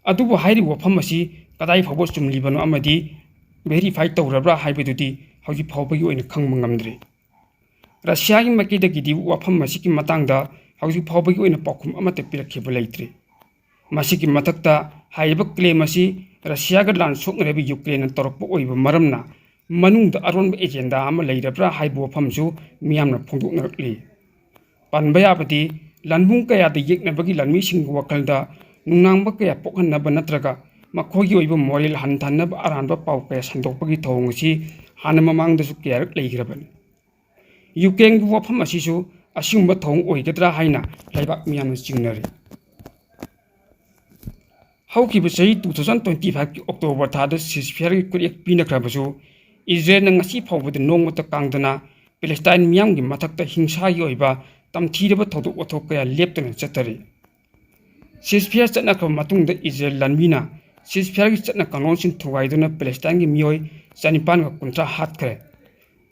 ꯑꯗꯨꯕꯨ ꯍꯥꯏꯔꯤꯕ ꯋꯥꯐꯝ ꯑꯁꯤ ꯀꯗꯥꯏ ꯐꯥꯎꯕ ꯆꯨꯝꯂꯤꯕꯅꯣ ꯑꯃꯗꯤ ꯚꯦꯔꯤꯐꯥꯏ ꯇꯧꯔꯕ꯭ꯔꯥ ꯍꯥꯏꯕꯗꯨꯗꯤ ꯍꯧꯖꯤꯛ ꯐꯥꯎꯕꯒꯤ ꯑꯣꯏꯅ ꯈꯪꯕ ꯉꯝꯗ꯭ꯔꯤ꯫ ꯔꯁꯤꯌꯥꯒꯤ ꯃꯥꯏꯀꯩꯗꯒꯤꯗꯤ ꯋꯥꯐꯝ ꯑꯁꯤꯒꯤ ꯃꯇꯥꯡꯗ ꯍꯧꯖꯤꯛ ꯐꯥꯎꯕꯒꯤ ꯑꯣꯏꯅ ꯄꯥꯎꯈꯨꯝ ꯑꯃꯠꯇ ꯄꯤꯔꯛꯈꯤꯕ ꯂꯩꯇ꯭ꯔꯤ꯫ ꯃꯁꯤꯒꯤ ꯃꯊꯛꯇ ꯍꯥꯏꯔꯤꯕ ꯀ꯭ꯂꯦꯝ ꯑꯁꯤ ꯔꯁꯤꯌꯥꯒ ꯂꯥꯟ ꯁꯣꯛꯅꯔꯤꯕ ꯌꯨꯀ꯭ꯔꯦꯟꯅ ꯇꯧꯔꯛꯄ ꯑꯣꯏꯕ ꯃꯔꯝꯅ ꯃꯅꯨꯡꯗ ꯑꯔꯣꯟꯕ ꯑꯦꯖꯦꯟꯗꯥ ꯑꯃ ꯂꯩꯔꯕ꯭ꯔꯥ ꯍꯥꯏꯕ ꯋꯥꯐꯝꯁꯨ ꯃꯤꯌꯥꯝꯅ ꯐꯣꯡꯗꯣꯛꯅꯔꯛꯂꯤ꯫ ꯄꯟꯕ ꯌꯥꯕꯗꯤ, ꯂꯥꯟꯕꯨꯡ ꯀꯌꯥꯗ ꯌꯦꯛꯅꯕꯒꯤ ꯂꯥꯟꯃꯤꯁꯤꯡꯒꯤ ꯋꯥꯈꯜꯗ ꯅꯨꯡꯅꯥꯡꯕ ꯀꯌꯥ ꯄꯣꯛꯍꯟꯅꯕ ꯅꯠꯇ꯭ꯔꯒ ꯃꯈꯣꯏꯒꯤ ꯑꯣꯏꯕ ꯃꯣꯔꯦꯜ ꯍꯟꯊꯍꯟꯅꯕ ꯑꯔꯥꯟꯕ ꯄꯥꯎ ꯀꯌꯥ ꯁꯟꯗꯣꯛꯄꯒꯤ ꯊꯧꯑꯣꯡ ꯑꯁꯤ ꯍꯥꯟꯅ ꯃꯃꯥꯡꯗꯁꯨ ꯀꯌꯥꯔꯛ ꯂꯩꯈ꯭ꯔꯕꯅꯤ꯫ ꯌꯨꯀ꯭ꯔꯦꯟꯒꯤ ꯋꯥꯐꯝ ꯑꯁꯤꯁꯨ ꯑꯁꯤꯒꯨꯝꯕ ꯊꯧꯑꯣꯡ ꯑꯣꯏꯒꯗ꯭ꯔꯥ ꯍꯥꯏꯅ ꯂꯩꯕꯥꯛ ꯃꯤꯌꯥꯝꯅ ꯆꯤꯡꯅꯔꯤ꯫ ꯍꯧꯈꯤꯕ ꯆꯍꯤ two thousand twenty five ꯀꯤ October ꯊꯥꯗ ceasefire ꯒꯤ ꯈꯨꯠꯌꯦꯛ ꯄꯤꯅꯈ꯭ꯔꯕꯁꯨ, ꯏꯖꯔꯦꯜꯅ ꯉꯁꯤ ꯐꯥꯎꯕꯗ ꯅꯣꯡꯃꯇ ꯀꯥꯡꯗꯅ ꯄꯦꯂꯦꯁꯇꯥꯏꯟ ꯃꯤꯌꯥꯝꯒꯤ ꯃꯊꯛꯇ ꯍꯤꯡꯁꯥꯒꯤ ꯑꯣꯏꯕ ꯇꯝꯊꯤꯔꯕ ꯊꯧꯗꯣꯛ ꯋꯥꯊꯣꯛ ꯀꯌꯥ ꯂꯦꯞꯇꯅ ꯆꯠꯊꯔꯤ꯫ Ceasefire ꯆꯠꯅꯈ꯭ꯔꯕ ꯃꯇꯨꯡꯗ ꯏꯖꯔꯦꯜ ꯂꯥꯟꯃꯤꯅ ceasefire ꯒꯤ ꯆꯠꯅ ꯀꯥꯡꯂꯣꯟꯁꯤꯡ ꯊꯨꯒꯥꯏꯗꯨꯅ ꯄꯦꯂꯦꯁꯇꯥꯏꯟꯒꯤ ꯃꯤꯑꯣꯏ ꯆꯅꯤꯄꯥꯟꯒ ꯀꯨꯟꯊ꯭ꯔꯥ ꯍꯥꯠꯈ꯭ꯔꯦ꯫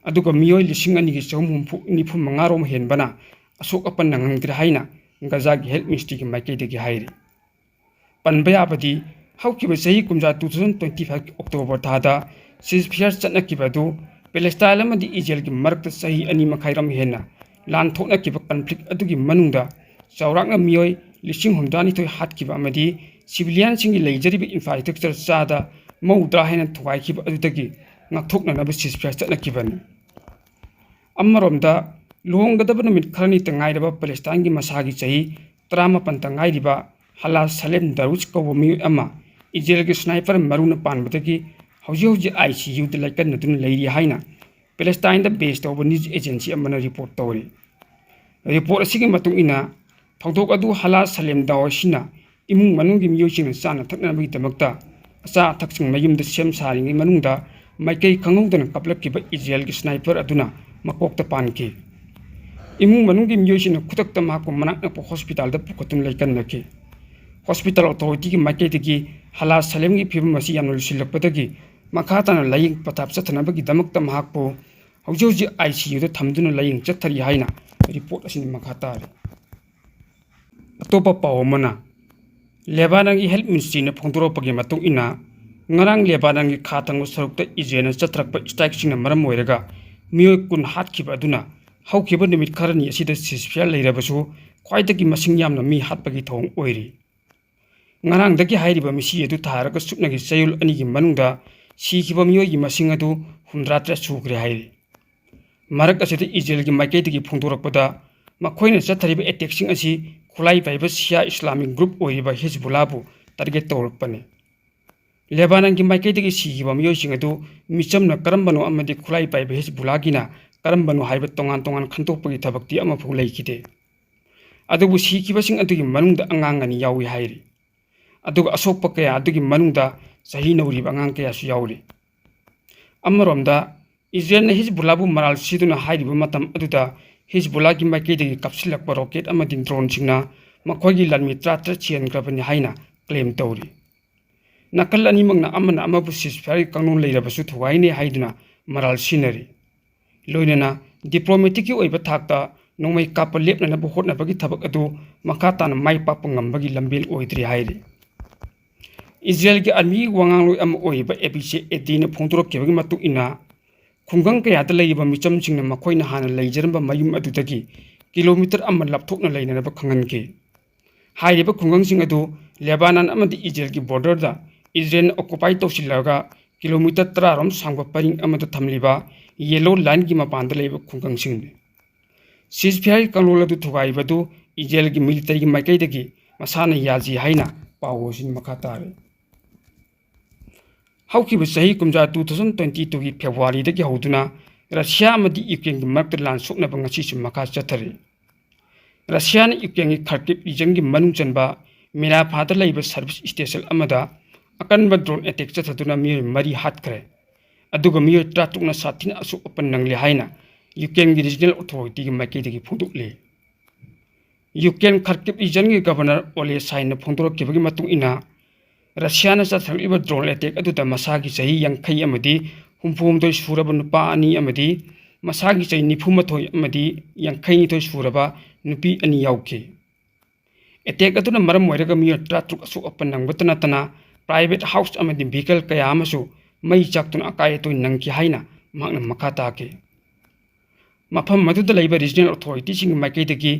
ꯑꯗꯨꯒ ꯃꯤꯑꯣꯏ ꯂꯤꯁꯤꯡ ꯑꯅꯤꯒ ꯆꯍꯨꯝ ꯍꯨꯝꯐꯨ, ꯅꯤꯐꯨ ꯃꯉꯥ ꯔꯣꯝ ꯍꯦꯟꯕꯅ ꯑꯁꯣꯛ ꯑꯄꯟ ꯅꯪꯍꯟꯈ꯭ꯔꯦ ꯍꯥꯏꯅ ꯒꯖꯥꯒꯤ ꯍꯦꯜꯊ ꯃꯤꯅꯤꯁꯇ꯭ꯔꯤꯒꯤ ꯃꯥꯏꯀꯩꯗꯒꯤ ꯍꯥꯏꯔꯤ꯫ ꯄꯟꯕ ꯌꯥꯕꯗꯤ, ꯍꯧꯈꯤꯕ ꯆꯍꯤ ꯀꯨꯝꯖꯥ two thousand twenty five October ꯊꯥꯗ ceasefire ꯆꯠꯅꯈꯤꯕ ꯑꯗꯨ ꯄꯦꯂꯦꯁꯇꯥꯏꯟ ꯑꯃꯗꯤ ꯏꯖꯔꯦꯜꯒꯤ ꯃꯔꯛꯇ ꯆꯍꯤ ꯑꯅꯤ ꯃꯈꯥꯏꯔꯣꯝ ꯍꯦꯟꯅ ꯂꯥꯟ ꯊꯣꯛꯅꯈꯤꯕ ꯀꯟꯐ꯭ꯂꯤꯛ ꯑꯗꯨꯒꯤ ꯃꯅꯨꯡꯗ ꯆꯥꯎꯔꯥꯛꯅ ꯃꯤꯑꯣꯏ ꯂꯤꯁꯤꯡ ꯍꯨꯝꯗ꯭ꯔꯥꯅꯤꯊꯣꯏ ꯍꯥꯠꯈꯤꯕ ꯑꯃꯗꯤ ꯁꯤꯚꯤꯂꯤꯌꯟꯁꯤꯡꯒꯤ ꯂꯩꯖꯔꯤꯕ ꯏꯟꯐ꯭ꯔꯥꯁ꯭ꯇ꯭ꯔꯛꯆꯔ ꯆꯥꯗ ꯃꯧꯗ꯭ꯔꯥ ꯍꯦꯟꯅ ꯊꯨꯒꯥꯏꯈꯤꯕ ꯑꯗꯨꯗꯒꯤ ꯉꯥꯛꯊꯣꯛꯅꯅꯕ ceasefire ꯆꯠꯅꯈꯤꯕꯅꯤ꯫ ꯑꯃꯔꯣꯝꯗ, ꯂꯨꯍꯣꯡꯒꯗꯕ ꯅꯨꯃꯤꯠ ꯈꯔꯅꯤꯇ ꯉꯥꯏꯔꯕ ꯄꯦꯂꯦꯁꯇꯥꯏꯟꯒꯤ ꯃꯁꯥꯒꯤ ꯆꯍꯤ ꯇꯔꯥꯃꯥꯄꯟꯇ ꯉꯥꯏꯔꯤꯕ ꯍꯂꯥ ꯁꯂꯦꯝ ꯗꯔꯨꯁ ꯀꯧꯕ ꯃꯤꯑꯣꯏ ꯑꯃ ꯏꯖꯔꯦꯜꯒꯤ ꯁ꯭ꯅꯥꯏꯄꯔ ꯃꯔꯨꯅ ꯄꯥꯟꯕꯗꯒꯤ ꯍꯧꯖꯤꯛ ꯍꯧꯖꯤꯛ ICUꯗ ꯂꯥꯏꯀꯠꯅꯗꯨꯅ ꯂꯩꯔꯤ ꯍꯥꯏꯅ ꯄꯦꯂꯦꯁꯇꯥꯏꯟꯗ ꯕꯦꯁ ꯇꯧꯕ ꯅ꯭ꯌꯨꯁ ꯑꯦꯖꯦꯟꯁꯤ ꯑꯃꯅ ꯔꯤꯄꯣꯔꯠ ꯇꯧꯔꯤ꯫ ꯔꯤꯄꯣꯔꯠ ꯑꯁꯤꯒꯤ ꯃꯇꯨꯡ ꯏꯟꯅ, ꯊꯧꯗꯣꯛ ꯑꯗꯨ ꯍꯂꯥ ꯁꯂꯦꯝ ꯗꯥꯋꯣꯁꯤꯅ ꯏꯃꯨꯡ ꯃꯅꯨꯡꯒꯤ ꯃꯤꯑꯣꯏꯁꯤꯡꯅ ꯆꯥꯅ ꯊꯛꯅꯅꯕꯒꯤꯗꯃꯛꯇ ꯑꯆꯥ ꯑꯊꯛꯁꯤꯡ ꯃꯌꯨꯝꯗ ꯁꯦꯝ ꯁꯥꯔꯤꯉꯩ ꯃꯅꯨꯡꯗ ꯃꯥꯏꯀꯩ ꯈꯪꯍꯧꯗꯅ ꯀꯥꯞꯂꯛꯈꯤꯕ ꯏꯖꯔꯦꯜꯒꯤ ꯁ꯭ꯅꯥꯏꯄꯔ ꯑꯗꯨꯅ ꯃꯀꯣꯛꯇ ꯄꯥꯟꯈꯤ꯫ ꯏꯃꯨꯡ ꯃꯅꯨꯡꯒꯤ ꯃꯤꯑꯣꯏꯁꯤꯡꯅ ꯈꯨꯗꯛꯇ ꯃꯍꯥꯛꯄꯨ ꯃꯅꯥꯛ ꯅꯛꯄ ꯍꯣꯁꯄꯤꯇꯥꯜꯗ ꯄꯨꯈꯠꯇꯨꯅ ꯂꯥꯏꯀꯠꯅꯈꯤ꯫ ꯍꯣꯁꯄꯤꯇꯥꯜ ꯑꯣꯊꯣꯔꯤꯇꯤꯒꯤ ꯃꯥꯏꯀꯩꯗꯒꯤ ꯍꯂꯥ ꯁꯂꯦꯝꯒꯤ ꯐꯤꯕꯝ ꯑꯁꯤ ꯌꯥꯝꯅ ꯂꯨꯁꯤꯜꯂꯛꯄꯗꯒꯤ ꯃꯈꯥ ꯇꯥꯅ ꯂꯥꯌꯦꯡ ꯄꯊꯥꯞ ꯆꯠꯊꯅꯕꯒꯤꯗꯃꯛꯇ ꯃꯍꯥꯛꯄꯨ ꯍꯧꯖꯤꯛ ꯍꯧꯖꯤꯛ ICUꯗ ꯊꯝꯗꯨꯅ ꯂꯥꯌꯦꯡ ꯆꯠꯊꯔꯤ ꯍꯥꯏꯅ ꯔꯤꯄꯣꯔꯠ ꯑꯁꯤꯅ ꯃꯈꯥ ꯇꯥꯔꯤ꯫ ꯑꯇꯣꯞꯄ ꯄꯥꯎ ꯑꯃꯅ, ꯂꯦꯕꯥꯅꯟꯒꯤ ꯍꯦꯜꯊ ꯃꯤꯅꯤꯁꯇ꯭ꯔꯤꯅ ꯐꯣꯡꯗꯣꯔꯛꯄꯒꯤ ꯃꯇꯨꯡ ꯏꯟꯅ, ꯉꯔꯥꯡ ꯂꯦꯕꯥꯅꯟꯒꯤ ꯈꯥ ꯊꯪꯕ ꯁꯔꯨꯛꯇ ꯏꯖꯔꯦꯜꯅ ꯆꯠꯊꯔꯛꯄ ꯁ꯭ꯇ꯭ꯔꯥꯏꯛꯁꯤꯡꯅ ꯃꯔꯝ ꯑꯣꯏꯔꯒ ꯃꯤꯑꯣꯏ ꯀꯨꯟ ꯍꯥꯠꯈꯤꯕ ꯑꯗꯨꯅ ꯍꯧꯈꯤꯕ ꯅꯨꯃꯤꯠ ꯈꯔꯅꯤ ꯑꯁꯤꯗ ceasefire ꯂꯩꯔꯕꯁꯨ ꯈ꯭ꯋꯥꯏꯗꯒꯤ ꯃꯁꯤꯡ ꯌꯥꯝꯅ ꯃꯤ ꯍꯥꯠꯄꯒꯤ ꯊꯧꯑꯣꯡ ꯑꯣꯏꯔꯤ꯫ ꯉꯔꯥꯡꯗꯒꯤ ꯍꯥꯏꯔꯤꯕ ꯃꯤꯁꯤ ꯑꯗꯨ ꯊꯥꯔꯒ ꯁꯨꯞꯅꯒꯤ ꯆꯌꯣꯜ ꯑꯅꯤꯒꯤ ꯃꯅꯨꯡꯗ ꯁꯤꯈꯤꯕ ꯃꯤꯑꯣꯏꯒꯤ ꯃꯁꯤꯡ ꯑꯗꯨ ꯍꯨꯝꯗ꯭ꯔꯥ ꯇꯔꯦꯠ ꯁꯨꯈ꯭ꯔꯦ ꯍꯥꯏꯔꯤ꯫ ꯃꯔꯛ ꯑꯁꯤꯗ ꯏꯖꯔꯦꯜꯒꯤ ꯃꯥꯏꯀꯩꯗꯒꯤ ꯐꯣꯡꯗꯣꯔꯛꯄꯗ, ꯃꯈꯣꯏꯅ ꯆꯠꯊꯔꯤꯕ ꯑꯦꯇꯦꯛꯁꯤꯡ ꯑꯁꯤ ꯈꯨꯠꯂꯥꯏ ꯄꯥꯏꯕ ꯁꯤꯌꯥ ꯏꯁꯂꯥꯃꯤꯛ ꯒ꯭ꯔꯨꯞ ꯑꯣꯏꯔꯤꯕ ꯍꯤꯖꯕꯨꯜꯂꯥꯕꯨ ꯇꯥꯔꯒꯦꯠ ꯇꯧꯔꯛꯄꯅꯤ꯫ ꯂꯦꯕꯥꯅꯟꯒꯤ ꯃꯥꯏꯀꯩꯗꯒꯤ ꯁꯤꯈꯤꯕ ꯃꯤꯑꯣꯏꯁꯤꯡ ꯑꯗꯨ ꯃꯤꯆꯝꯅ ꯀꯔꯝꯕꯅꯣ ꯑꯃꯗꯤ ꯈꯨꯠꯂꯥꯏ ꯄꯥꯏꯕ ꯍꯤꯖꯕꯨꯜꯂꯥꯒꯤꯅ ꯀꯔꯝꯕꯅꯣ ꯍꯥꯏꯕ ꯇꯣꯉꯥꯟ ꯇꯣꯉꯥꯟ ꯈꯟꯗꯣꯛꯄꯒꯤ ꯊꯕꯛꯇꯤ ꯑꯃꯐꯥꯎ ꯂꯩꯈꯤꯗꯦ꯫ ꯑꯗꯨꯕꯨ ꯁꯤꯈꯤꯕꯁꯤꯡ ꯑꯗꯨꯒꯤ ꯃꯅꯨꯡꯗ ꯑꯉꯥꯡ ꯑꯅꯤ ꯌꯥꯎꯏ ꯍꯥꯏꯔꯤ꯫ ꯑꯗꯨꯒ ꯑꯁꯣꯛꯄ ꯀꯌꯥ ꯑꯗꯨꯒꯤ ꯃꯅꯨꯡꯗ ꯆꯍꯤ ꯅꯧꯔꯤꯕ ꯑꯉꯥꯡ ꯀꯌꯥꯁꯨ ꯌꯥꯎꯔꯤ꯫ ꯑꯃꯔꯣꯝꯗ, ꯏꯖꯔꯦꯜꯅ ꯍꯤꯖꯕꯨꯜꯂꯥꯕꯨ ꯃꯔꯥꯜ ꯁꯤꯗꯨꯅ ꯍꯥꯏꯔꯤꯕ ꯃꯇꯝ ꯑꯗꯨꯗ ꯍꯤꯖꯕꯨꯜꯂꯥꯒꯤ ꯃꯥꯏꯀꯩꯗꯒꯤ ꯀꯥꯞꯁꯤꯜꯂꯛꯄ ꯔꯣꯀꯦꯠ ꯑꯃꯗꯤ ꯗ꯭ꯔꯣꯟꯁꯤꯡꯅ ꯃꯈꯣꯏꯒꯤ ꯂꯥꯟꯃꯤ ꯇꯔꯥꯇꯔꯦꯠ ꯁꯤꯍꯟꯈ꯭ꯔꯕꯅꯤ ꯍꯥꯏꯅ ꯀ꯭ꯂꯦꯝ ꯇꯧꯔꯤ꯫ ꯅꯥꯀꯜ ꯑꯅꯤꯃꯛꯅ ꯑꯃꯅ ꯑꯃꯕꯨ ceasefireꯒꯤ ꯀꯥꯡꯂꯣꯟ ꯂꯩꯔꯕꯁꯨ ꯊꯨꯒꯥꯏꯅꯤ ꯍꯥꯏꯗꯨꯅ ꯃꯔꯥꯜ ꯁꯤꯟꯅꯔꯤ꯫ ꯂꯣꯏꯅꯅ diplomaticꯀꯤ ꯑꯣꯏꯕ ꯊꯥꯛꯇ ꯅꯣꯡꯃꯩ ꯀꯥꯞꯄ ꯂꯦꯞꯅꯅꯕ ꯍꯣꯠꯅꯕꯒꯤ ꯊꯕꯛ ꯑꯗꯨ ꯃꯈꯥ ꯇꯥꯅ ꯃꯥꯏ ꯄꯥꯛꯄ ꯉꯝꯕꯒꯤ ꯂꯝꯕꯦꯜ ꯑꯣꯏꯗ꯭ꯔꯤ ꯍꯥꯏꯔꯤ꯫ ꯏꯖꯔꯦꯜꯒꯤ ꯑꯥꯔꯃꯤꯒꯤ ꯋꯥꯉꯥꯡꯂꯣꯏ ꯑꯃ ꯑꯣꯏꯔꯤꯕ ꯑꯦꯕꯤꯁꯦ ꯑꯦꯗꯤꯅ ꯐꯣꯡꯗꯣꯔꯛꯈꯤꯕꯒꯤ ꯃꯇꯨꯡ ꯏꯟꯅ, ꯈꯨꯡꯒꯪ ꯀꯌꯥꯗ ꯂꯩꯔꯤꯕ ꯃꯤꯆꯝꯁꯤꯡꯅ ꯃꯈꯣꯏꯅ ꯍꯥꯟꯅ ꯂꯩꯖꯔꯝꯕ ꯃꯌꯨꯝ ꯑꯗꯨꯗꯒꯤ ꯀꯤꯂꯣꯃꯤꯇꯔ ꯑꯃ ꯂꯥꯞꯊꯣꯛꯅ ꯂꯩꯅꯅꯕ ꯈꯪꯍꯟꯈꯤ꯫ ꯍꯥꯏꯔꯤꯕ ꯈꯨꯡꯒꯪꯁꯤꯡ ꯑꯗꯨ ꯂꯦꯕꯥꯅꯟ ꯑꯃꯗꯤ ꯏꯖꯔꯦꯜꯒꯤ ꯕꯣꯔꯗꯔꯗ ꯏꯖꯔꯦꯜꯅ ꯑꯣꯀꯨꯄꯥꯏ ꯇꯧꯁꯤꯜꯂꯒ ꯀꯤꯂꯣꯃꯤꯇꯔ ꯇꯔꯥ ꯔꯣꯝ ꯁꯥꯡꯕ ꯄꯔꯤꯡ ꯑꯃꯗ ꯊꯝꯂꯤꯕ ꯌꯦꯂꯣ ꯂꯥꯏꯟꯒꯤ ꯃꯄꯥꯟꯗ ꯂꯩꯕ ꯈꯨꯡꯒꯪꯁꯤꯡꯅꯤ꯫ ꯁꯤꯖꯐꯤꯌꯥꯔꯒꯤ ꯀꯥꯡꯂꯣꯟ ꯑꯗꯨ ꯊꯨꯒꯥꯏꯕꯗꯨ ꯏꯖꯔꯦꯜꯒꯤ ꯃꯤꯂꯤꯇꯔꯤꯒꯤ ꯃꯥꯏꯀꯩꯗꯒꯤ ꯃꯁꯥꯅ ꯌꯥꯖꯤ ꯍꯥꯏꯅ ꯄꯥꯎ ꯑꯁꯤꯅ ꯃꯈꯥ ꯇꯥꯔꯤ꯫ ꯍꯧꯈꯤꯕ ꯆꯍꯤ ꯀꯨꯝꯖꯥ, two thousand twenty twoꯒꯤ ꯐꯦꯕ꯭ꯔꯨꯋꯥꯔꯤꯗꯒꯤ ꯍꯧꯗꯨꯅ ꯔꯁꯤꯌꯥ ꯑꯃꯗꯤ ꯌꯨꯀ꯭ꯔꯦꯟꯒꯤ ꯃꯔꯛꯇ ꯂꯥꯟ ꯁꯣꯛꯅꯕ ꯉꯁꯤꯁꯨ ꯃꯈꯥ ꯆꯠꯊꯔꯤ꯫ ꯔꯁꯤꯌꯥꯅ ꯌꯨꯀ꯭ꯔꯦꯟꯒꯤ ꯈꯥꯔꯀꯤꯞ ꯔꯤꯖꯟꯒꯤ ꯃꯅꯨꯡ ꯆꯟꯕ ꯃꯤꯔꯥꯐꯥꯗ ꯂꯩꯕ ꯁꯔꯚꯤꯁ ꯁ꯭ꯇꯦꯁꯟ ꯑꯃꯗ ꯑꯀꯟꯕ ꯗ꯭ꯔꯣꯟ ꯑꯦꯇꯦꯛ ꯆꯠꯊꯗꯨꯅ ꯃꯤꯑꯣꯏ ꯃꯔꯤ ꯍꯥꯠꯈ꯭ꯔꯦ꯫ ꯑꯗꯨꯒ ꯃꯤꯑꯣꯏ ꯇꯔꯥꯇꯔꯨꯛꯅ ꯁꯥꯊꯤꯅ ꯑꯁꯣꯛ ꯑꯄꯟ ꯅꯪꯂꯦ ꯍꯥꯏꯅ ꯌꯨꯀ꯭ꯔꯦꯟꯒꯤ ꯔꯤꯖꯅꯦꯜ ꯑꯣꯊꯣꯔꯤꯇꯤꯒꯤ ꯃꯥꯏꯀꯩꯗꯒꯤ ꯐꯣꯡꯗꯣꯛꯂꯤ꯫ ꯌꯨꯀ꯭ꯔꯦꯟ ꯈꯥꯔꯀꯤꯞ ꯔꯤꯖꯟꯒꯤ ꯒꯕꯔꯅꯔ ꯑꯣꯂꯦ ꯁꯥꯏꯟꯅ ꯐꯣꯡꯗꯣꯔꯛꯈꯤꯕꯒꯤ ꯃꯇꯨꯡ ꯏꯟꯅ, ꯔꯁꯤꯌꯥꯅ ꯆꯠꯊꯔꯛꯂꯤꯕ ꯗ꯭ꯔꯣꯟ ꯑꯦꯇꯦꯛ ꯑꯗꯨꯗ ꯃꯁꯥꯒꯤ ꯆꯍꯤ ꯌꯥꯡꯈꯩ ꯑꯃꯗꯤ ꯍꯨꯝꯐꯨꯍꯨꯝꯗꯣꯏ ꯁꯨꯔꯕ ꯅꯨꯄꯥ ꯑꯅꯤ ꯑꯃꯗꯤ ꯃꯁꯥꯒꯤ ꯆꯍꯤ ꯅꯤꯐꯨꯃꯥꯊꯣꯏ ꯑꯃꯗꯤ ꯌꯥꯡꯈꯩꯅꯤꯊꯣꯏ ꯁꯨꯔꯕ ꯅꯨꯄꯤ ꯑꯅꯤ ꯌꯥꯎꯈꯤ꯫ ꯑꯦꯇꯦꯛ ꯑꯗꯨꯅ ꯃꯔꯝ ꯑꯣꯏꯔꯒ ꯃꯤꯑꯣꯏ ꯇꯔꯥꯇꯔꯨꯛ ꯑꯁꯣꯛ ꯑꯄꯟ ꯅꯪꯕꯇ ꯅꯠꯇꯅ, ꯄ꯭ꯔꯥꯏꯚꯦꯠ ꯍꯥꯎꯁ ꯑꯃꯗꯤ ꯚꯤꯍꯤꯀꯜ ꯀꯌꯥ ꯑꯃꯁꯨ ꯃꯩ ꯆꯥꯛꯇꯨꯅ ꯑꯀꯥꯏ ꯑꯇꯣꯏ ꯅꯪꯈꯤ ꯍꯥꯏꯅ ꯃꯍꯥꯛꯅ ꯃꯈꯥ ꯇꯥꯈꯤ꯫ ꯃꯐꯝ ꯑꯗꯨꯗ ꯂꯩꯕ ꯔꯤꯖꯅꯦꯜ ꯑꯣꯊꯣꯔꯤꯇꯤꯁꯤꯡꯒꯤ ꯃꯥꯏꯀꯩꯗꯒꯤ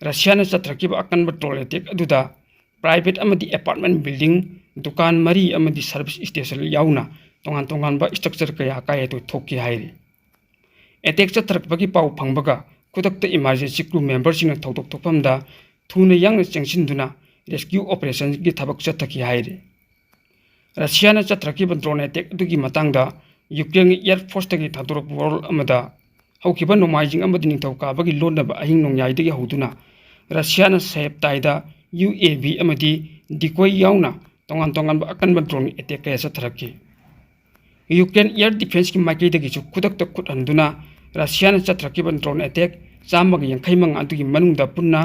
ꯔꯁꯤꯌꯥꯅ ꯆꯠꯊꯔꯛꯈꯤꯕ ꯑꯀꯟꯕ ꯗ꯭ꯔꯣꯟ ꯑꯦꯇꯦꯛ ꯑꯗꯨꯗ ꯄ꯭ꯔꯥꯏꯚꯦꯠ ꯑꯃꯗꯤ ꯑꯦꯄꯥꯔꯠꯃꯦꯟ ꯕꯤꯜꯗꯤꯡ, ꯗꯨꯀꯥꯟ ꯃꯔꯤ ꯑꯃꯗꯤ ꯁꯔꯚꯤꯁ ꯁ꯭ꯇꯦꯁꯟ ꯌꯥꯎꯅ ꯇꯣꯉꯥꯟ ꯇꯣꯉꯥꯟꯕ ꯁ꯭ꯇ꯭ꯔꯛꯆꯔ ꯀꯌꯥ ꯑꯀꯥꯏ ꯑꯇꯣꯏ ꯊꯣꯛꯈꯤ ꯍꯥꯏꯔꯤ꯫ ꯑꯦꯇꯦꯛ ꯆꯠꯊꯔꯛꯄꯒꯤ ꯄꯥꯎ ꯐꯪꯕꯒ ꯈꯨꯗꯛꯇ ꯏꯃꯥꯔꯖꯦꯟꯁꯤ ꯀ꯭ꯔꯨ ꯃꯦꯝꯕꯔꯁꯤꯡꯅ ꯊꯧꯗꯣꯛ ꯊꯣꯛꯐꯝꯗ ꯊꯨꯅ ꯌꯥꯡꯅ ꯆꯦꯟꯁꯤꯟꯗꯨꯅ ꯔꯦꯁꯀ꯭ꯌꯨ ꯑꯣꯄꯔꯦꯁꯟꯒꯤ ꯊꯕꯛ ꯆꯠꯊꯈꯤ ꯍꯥꯏꯔꯤ꯫ ꯔꯁꯤꯌꯥꯅ ꯆꯠꯊꯔꯛꯈꯤꯕ ꯗ꯭ꯔꯣꯟ ꯑꯦꯇꯦꯛ ꯑꯗꯨꯒꯤ ꯃꯇꯥꯡꯗ ꯌꯨꯀ꯭ꯔꯦꯟꯒꯤ ꯑꯦꯌꯔ ꯐꯣꯔꯁꯇꯒꯤ ꯊꯥꯗꯣꯔꯛꯄ ꯋꯥꯔꯣꯜ ꯑꯃꯗ, ꯍꯧꯈꯤꯕ ꯅꯣꯡꯃꯥꯏꯖꯤꯡ ꯑꯃꯗꯤ ꯅꯤꯡꯊꯧꯀꯥꯕꯒꯤ ꯂꯣꯟꯅꯕ ꯑꯍꯤꯡ ꯅꯣꯡꯌꯥꯏꯗꯒꯤ ꯍꯧꯗꯨꯅ ꯔꯁꯤꯌꯥꯅ ꯁꯦꯞꯇꯥꯏꯗ ꯌꯨ ꯑꯦ ꯚꯤ ꯑꯃꯗꯤ ꯗꯤꯀꯣꯏ ꯌꯥꯎꯅ ꯇꯣꯉꯥꯟ ꯇꯣꯉꯥꯟꯕ ꯑꯀꯟꯕ ꯗ꯭ꯔꯣꯟ ꯑꯦꯇꯦꯛ ꯀꯌꯥ ꯆꯠꯊꯔꯛꯈꯤ꯫ ꯌꯨꯀ꯭ꯔꯦꯟ ꯑꯦꯌꯔ ꯗꯤꯐꯦꯟꯁꯀꯤ ꯃꯥꯏꯀꯩꯗꯒꯤꯁꯨ ꯈꯨꯗꯛꯇ ꯈꯨꯠ ꯍꯟꯗꯨꯅ ꯔꯁꯤꯌꯥꯅ ꯆꯠꯊꯔꯛꯈꯤꯕ ꯗ꯭ꯔꯣꯟ ꯑꯦꯇꯦꯛ ꯆꯥꯝꯃꯒ ꯌꯥꯡꯈꯩ ꯃꯉꯥ ꯑꯗꯨꯒꯤ ꯃꯅꯨꯡꯗ ꯄꯨꯟꯅ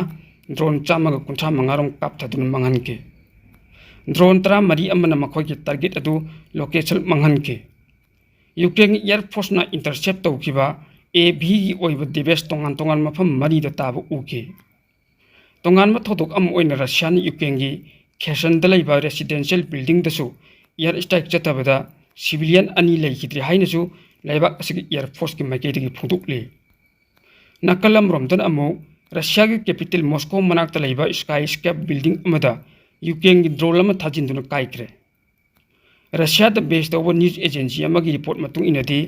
ꯗ꯭ꯔꯣꯟ ꯆꯥꯝꯃꯒ ꯀꯨꯟꯊ꯭ꯔꯥ ꯃꯉꯥ ꯔꯣꯝ ꯀꯥꯞꯊꯗꯨꯅ ꯃꯥꯡꯍꯟꯈꯤ꯫ ꯗ꯭ꯔꯣꯟ ꯇꯔꯥꯃꯔꯤ ꯑꯃꯅ ꯃꯈꯣꯏꯒꯤ ꯇꯥꯔꯒꯦꯠ ꯑꯗꯨ ꯂꯣꯀꯦꯁꯟ ꯃꯥꯡꯍꯟꯈꯤ꯫ ꯌꯨꯀ꯭ꯔꯦꯟꯒꯤ ꯑꯦꯌꯔ ꯐꯣꯔꯁꯅ ꯏꯟꯇꯔꯁꯦꯞ ꯇꯧꯈꯤꯕ ꯑꯦ ꯚꯤꯒꯤ ꯑꯣꯏꯕ ꯗꯦꯕꯦꯖ ꯇꯣꯉꯥꯟ ꯇꯣꯉꯥꯟꯕ ꯃꯐꯝ ꯃꯔꯤꯗ ꯇꯥꯕ ꯎꯈꯤ꯫ ꯇꯣꯉꯥꯟꯕ ꯊꯧꯗꯣꯛ ꯑꯃ ꯑꯣꯏꯅ ꯔꯁꯤꯌꯥꯅ ꯌꯨꯀ꯭ꯔꯦꯟꯒꯤ ꯈꯦꯔꯁꯟꯗ ꯂꯩꯕ ꯔꯦꯁꯤꯗꯦꯟꯁꯤꯌꯦꯜ ꯕꯤꯜꯗꯤꯡꯗꯁꯨ ꯏꯌꯥꯔ ꯁ꯭ꯇ꯭ꯔꯥꯏꯛ ꯆꯠꯊꯕꯗ ꯁꯤꯚꯤꯂꯤꯌꯟ ꯑꯅꯤ ꯂꯩꯈꯤꯗ꯭ꯔꯦ ꯍꯥꯏꯅꯁꯨ ꯂꯩꯕꯥꯛ ꯑꯁꯤꯒꯤ ꯏꯌꯥꯔ ꯐꯣꯔꯁꯀꯤ ꯃꯥꯏꯀꯩꯗꯒꯤ ꯐꯣꯡꯗꯣꯛꯂꯤ꯫ ꯅꯥꯀꯜ ꯑꯃꯔꯣꯝꯗꯅ ꯑꯃꯨꯛ ꯔꯁꯤꯌꯥꯒꯤ ꯀꯦꯄꯤꯇꯦꯜ ꯃꯣꯁꯀꯣ ꯃꯅꯥꯛꯇ ꯂꯩꯕ ꯁ꯭ꯀꯥꯏ ꯁ꯭ꯀꯦꯞ ꯕꯤꯜꯗꯤꯡ ꯑꯃꯗ ꯌꯨꯀ꯭ꯔꯦꯟꯒꯤ ꯗ꯭ꯔꯣꯟ ꯑꯃ ꯊꯥꯖꯤꯟꯗꯨꯅ ꯀꯥꯏꯈ꯭ꯔꯦ꯫ ꯔꯁꯤꯌꯥꯗ ꯕꯦꯖ ꯇꯧꯕ ꯅ꯭ꯌꯨꯁ ꯑꯦꯖꯦꯟꯁꯤ ꯑꯃꯒꯤ ꯔꯤꯄꯣꯔꯠ ꯃꯇꯨꯡ ꯏꯟꯅꯗꯤ,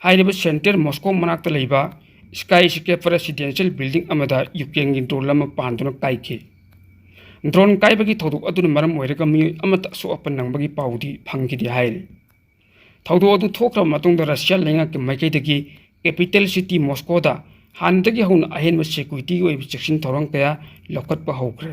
ꯍꯥꯏꯔꯤꯕ ꯁꯦꯟꯇꯔ ꯃꯣꯁꯀꯣ ꯃꯅꯥꯛꯇ ꯂꯩꯕ ꯁ꯭ꯀꯥꯏ ꯁ꯭ꯀꯦꯞ ꯔꯦꯁꯤꯗꯦꯟꯁꯤꯌꯦꯜ ꯕꯤꯜꯗꯤꯡ ꯑꯃꯗ ꯌꯨꯀ꯭ꯔꯦꯟꯒꯤ ꯗ꯭ꯔꯣꯟ ꯑꯃ ꯄꯥꯟꯗꯨꯅ ꯀꯥꯏꯈꯤ꯫ ꯗ꯭ꯔꯣꯟ ꯀꯥꯏꯕꯒꯤ ꯊꯧꯗꯣꯛ ꯑꯗꯨꯅ ꯃꯔꯝ ꯑꯣꯏꯔꯒ ꯃꯤꯑꯣꯏ ꯑꯃꯠꯇ ꯑꯁꯣꯛ ꯑꯄꯟ ꯅꯪꯕꯒꯤ ꯄꯥꯎꯗꯤ ꯐꯪꯈꯤꯗꯦ ꯍꯥꯏꯔꯤ꯫ ꯊꯧꯗꯣꯛ ꯑꯗꯨ ꯊꯣꯛꯈ꯭ꯔꯕ ꯃꯇꯨꯡꯗ ꯔꯁꯤꯌꯥ ꯂꯩꯉꯥꯛꯀꯤ ꯃꯥꯏꯀꯩꯗꯒꯤ ꯀꯦꯄꯤꯇꯦꯜ ꯁꯤꯇꯤ ꯃꯣꯁꯀꯣꯗ ꯍꯥꯟꯅꯗꯒꯤ ꯍꯧꯅ ꯑꯍꯦꯟꯕ ꯁꯦꯀ꯭ꯌꯨꯔꯤꯇꯤꯒꯤ ꯑꯣꯏꯕ ꯆꯦꯛꯁꯤꯟ ꯊꯧꯔꯥꯡ ꯀꯌꯥ ꯂꯧꯈꯠꯄ ꯍꯧꯈ꯭ꯔꯦ꯫